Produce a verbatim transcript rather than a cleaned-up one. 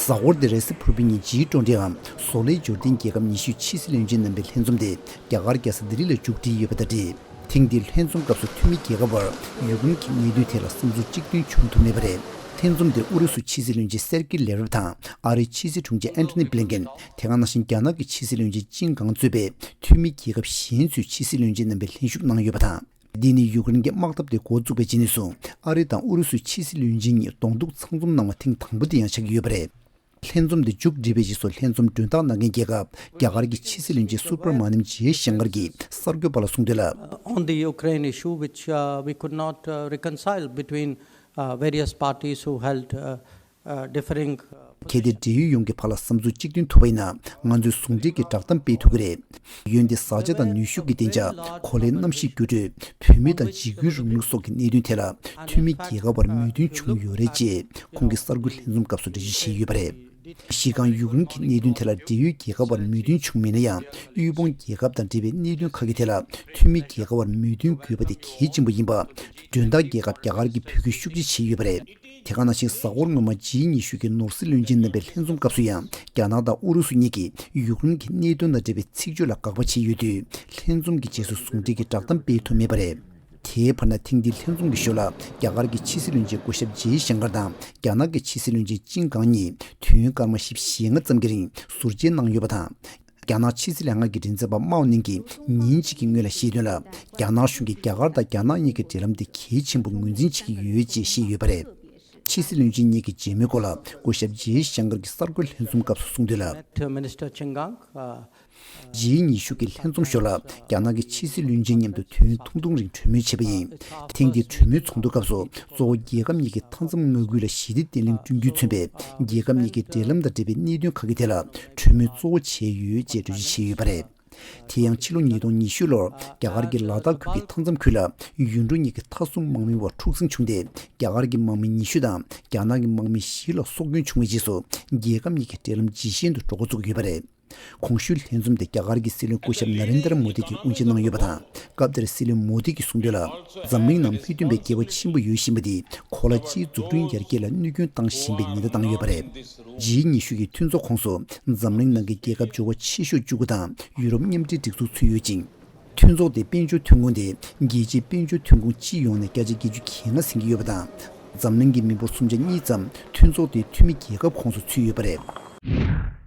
གཟའ་འཁོར་འདིར་རེས་གཟའ་ཕུར་བུའི་ཉིན་ཇིའི་ཀྲོང་ཀྲེའམ་བཟོ་ལས་འབྱོར་ལྡན་རྒྱལ་ཁབ་ཉི་ཤུའི་ཕྱི་སྲིད་བློན་ཆེན་རྣམ་པའི་ལྷན་འཛོམས་དེ་རྒྱ་གར་རྒྱལ་ས་ལྡི་ལི་ལ་མཇུག་སྒྲིལ་ཡོད་པ་དང་འབྲེལ། ཐེངས་འདིའི་ལྷན་འཛོམས་སྐབས་སུ་འཐུས་མི་རྒྱལ་ཁབ་བར་ཡུཀ་རེན་གྱི་གནད་དོན་ཐད་ལ་བསམ་ཚུལ་གཅིག་མཐུན་བྱུང་ཐུབ་མེད་པ་རེད། ལྷན་འཛོམས་དེར་ཨུ་རུ་སུའི་ཕྱི་སྲིད་བློན་ཆེན་སེར་ཀི་ལེ་རོབ་དང་ཨ་རིའི་ཕྱི་སྲིད་དྲུང་ཆེ་ཨན་ཐོ་ནི་བྷི་ལིན་ཀེན། དེ་ག་ནང་བཞིན་རྒྱ་ནག་གི་ཕྱི་སྲིད་བློན་ཆེན་ཅིན་ཀང་གཙོས་པའི་འཐུས་མི་རྒྱལ་ཁབ་གཞན་ཚོའི་ཕྱི་སྲིད་བློན་ཆེན་རྣམ་པས་ལྷན་ཞུགས་གནང་ཡོད་པ་དང་། འདི་ནི་ཡུཀ་རེན་གྱི་དམག་འཐབ་དེ་འགོ་བཙུགས་པའི་རྗེས་ནས་བཟུང་ཨ་རི་དང་ཨུ་རུ་སུའི་ཕྱི་སྲིད་བློན་ཆེན་གཉིས་གདོང་ཐུག་ཚང་འཛོམས་གནང་བ་ཐེངས་དང་པོ་དེ་ཡང་ཆགས་ཀྱི་ཡོད་པ་རེད། ལྷན་འཛོམས་དེ་མཇུག་བསྒྲིལ་བའི་རྗེས་སུ་ལྷན་འཛོམས་མགྲོན་བདག་གནང་མཁན་རྒྱལ་ཁབ་རྒྱ་གར་གྱི་ཕྱི་སྲིད་བློན་ཆེན་སུ་བྷྲ་མ་ནམ་ཇེ་ཤང་ཀར་གྱིས་གསར་འགོད་པ་ལ་གསུངས་དོན་ལ། On the Ukraine issue, which uh, we could not uh, reconcile between uh, various parties who held uh, uh, differing uh, གལ་ཏེ་འབྲེལ་ཡོད་ཡོངས་ཀྱི་བར་ལ་བསམ་ཚུལ་གཅིག་མཐུན་ཐུབ་པ་ཡིན་ན་ང་ཚོས་ཟུང་འབྲེལ་གྱི་བསྒྲགས་གཏམ་སྤེལ་ཐུབ་ཀྱི་རེད། འོན་ཏེ་བཟའ་བཅའ་དང་ནུས་ཤུགས་ཀྱི་བདེ་འཇགས། གོ་ལའི་གནམ་གཤིས་འགྱུར་འགྲོས། བུད་མེད་དང་འཇིགས་སྐུལ་རིང་ལུགས་སོགས་ཀྱི་གནད་དོན་ཐད་ལ་འཐུས་མི་རྒྱལ་ཁབ་བར་མོས་མཐུན་བྱུང་ཡོད་རེད་ཅེས་ཁོང་གིས་གསར་འགོད་ལྷན་འཛོམས་སྐབས་སུ་འགྲེལ་བརྗོད་བྱས་ཡོད་པ་རེད། གཞི་རྐང་ཡུཀ་རེན་གྱི་གནད་དོན་ཐད་ལ་འབྲེལ་ཡོད་རྒྱལ་ཁབ་བར་མོས་མཐུན་བྱུང་མེད་ན་ཡང་དབུལ་ཕོངས་རྒྱལ་ཁབ་དང་འབྲེལ་བའི་གནད་དོན་ཁག་གི་ཐད་ལ་འཐུས་མི་རྒྱལ་ཁབ་བར་མོས་མཐུན་དགོས་པ་དེ་གལ་ཆེན་པོ་ཡིན་པ་མགྲོན་བདག་རྒྱལ་ཁབ་རྒྱ་གར་གྱིས་འབོད་སྐུལ་ཤུགས་ཆེ་བྱས་ཡོད་པ་རེད། དེ་ག་ནང་བཞིན་གཟའ་འཁོར་སྔོན་མ་ཇི་ཉི་ཤུ་གི་ནོར་སྲིད་བློན་ཆེན་རྣམ་པའི་ལྷན་འཛོམས་སྐབས་སུ་ཡང་རྒྱ་ནག་དང་ཨུ་རུ་སུ་གཉིས་ཀྱིས་ཡུཀ་རེན་གྱི་གནད་དོན་དང་འབྲེལ་བའི་ཚིག་བརྗོད་ལ་དགག་པ་བྱས་ཡོད་དུས་ལྷན་འཛོམས་ཀྱི་རྗེས་སུ་ཟུང་འབྲེལ་གྱི་བསྒྲགས་གཏམ་སྤེལ་ཐུབ་མེད་པ་རེད། དེའི་བར་ན་ཐེངས་འདིའི་ལྷན་འཛོམས་ཀྱི་ཞོར་ལ་རྒྱ་གར་གྱི་ཕྱི་སྲིད་བློན་ཆེན་སྐུ་ཞབས་ཇེ་ཤང་ཀར་དང་རྒྱ་ནག་གི་ཕྱི་སྲིད་བློན་ཆེན་ཅིན་ཀང་གཉིས་དུས་ཡུན་སྐར་མ་བཞི་བཅུ་ཞེ་ལྔ་ཙམ་གྱི་རིང་ཟུར་མཇལ་གནང་ཡོད་པ་དང་། རྒྱ་ནག་ཕྱི་སྲིད་ལྷན་ཁང་གི་མགྲིན་ཚབ་པ་མའོ་ནིང་གིས་ཉིན་གཅིག་གི་སྔོན་ལ་བཤད་དོན་ལ། རྒྱ་ནག་གཞུང་གིས་རྒྱ་གར་དང་རྒྱ་ནག་གཉིས་ཀྱི་འབྲེལ་ལམ་དེ་གལ་ཆེན་པོ་ངོས་འཛིན་བྱེད་ཀྱི་ཡོད་ཅེས་བཤད་ཡོད་པ་རེད། ཕྱི་སྲིད་བློན་ཆེན་གཉིས་ཀྱི་མཇལ་མོལ་སྐོར་ལ་སྐུ་ཞབས་ཇེ་ཤང་ཀར་གྱིས་གསར་འགོད་ལྷན་འཛོམས་སྐབས་སུ་གསུངས་དོན་ལ། Met, uh, Minister Chinggang, uh, ཇི་ཉི་ཤུ་གི་ལྷན་འཛོམས་ཞོར་ལ་རྒྱ་ནག་གི་ཕྱི་སྲིད་བློན་ཆེན་མཉམ་དུ་དུས་ཡུན་ཐུང་ཐུང་རིང་གྲོས་མོལ་བྱས་པ་ཡིན། ཐེངས་འདིའི་གྲོས་མོལ་ཚོགས་འདུ་སྐབས་སུ་གཙོ་བོ་རྒྱལ་ཁབ་གཉིས་ཀྱི་མཐའ་མཚམས་མངའ་ཁུལ་ལ་ཞི་བདེ་བརྟན་ལྷིང་བསྐྲུན་རྒྱུས་མཚོན་པའི་རྒྱལ་ཁབ་གཉིས་ཀྱི་འབྲེལ་ལམ་དང་འབྲེལ་བའི་གནད་དོན་ཁག་གི་ཐད་ལ་གྲོས་མོལ་གཙོ་བོ་བྱས་ཡོད་ཅེས་འགྲེལ་བརྗོད་བྱས་ཡོད་པ་རེད། དེ་ཡང་ཕྱི་ལོ་ཉིས་སྟོང་ཉི་ཤུ་ལོར་རྒྱ་གར་གྱི་ལ་དྭགས་ཁུལ་གྱི་མཐའ་མཚམས་ཁུལ་ལ་ཡུལ་གྲུ་གཉིས་ཀྱི་མཐའ་སྲུང་དམག་མི་བར་འཁྲུག་ཟིང་བྱུང་སྟེ་རྒྱ་གར་གྱི་དམག་མི་ཉི་ཤུ་དང་རྒྱ་ནག་གི་དམག་མི་བཞི་ལ་སྲོག་སྐྱོན་བྱུང་བའི་རྗེས་སུ་རྒྱལ་ཁབ་གཉིས་ཀྱི་འབྲེལ་ལམ་ཇེ་ཞན་དུ་འགྲོ་འགོ་བཙུགས་ཡོད་པ་རེད། གོང་ཞུས་ལྷན་འཛོམས་དེ་རྒྱ་གར་གྱི་སྲིད་བློན་སྐུ་ཞབས་ན་རེན་དར་མོ་དི་གིས་དབུ་འབྱེད་གནང་ཡོད་པ་དང་། སྐབས་དེར་སྲིད་བློན་མོ་དི་གིས་གསུངས་དོན་ལ། འཛམ་གླིང་ནང་སྨི་བདུན་པའི་བསྐལ་པ་ཆེན་པོ་ཡོད་བཞིན་པ་འདིས་གོ་ལ་སྤྱིའི་འཛུགས་སྐྲུན་ཡར་རྒྱས་ལ་གནོད་སྐྱོན་བཏང་བཞིན་པའི་ཉེན་བརྡ་བཏང་ཡོད་པ་རེད། ཇི་ཉི་ཤུ་ཡི་མཐུན་ཚོགས་ཁོངས་སུ་འཛམ་གླིང་ནང་གི་རྒྱལ་ཁབ་འབྱོར་བ་ཆེ་ཤོས་བཅུ་དགུ་དང་ཡུ་རོབ་མཉམ་འབྲེལ་སྒྲིག་འཛུགས་ཚུད་ཡོད་ཅིང་། མཐུན་ཚོགས་དེའི་དཔལ་འབྱོར་ཐོན་ཁུངས་དེ་རྒྱལ་སྤྱིའི་དཔལ་འབྱོར་ཐོན་ཁུངས་སྤྱི་ཡོངས་ནས་བརྒྱ་ཆ་བརྒྱད་ཅུ་གྱ་ལྔ་ཟིན་གྱི་ཡོད་པ་དང་། འཛམ་གླིང་གི་མི་འབོར་སུམ་ཆ་གཉིས་ཙམ་མཐུན་ཚོགས་དེའི་འཐུས་མི་རྒྱལ་ཁབ་ཁོངས་སུ་ཚུད་ཡོད་པ་རེད།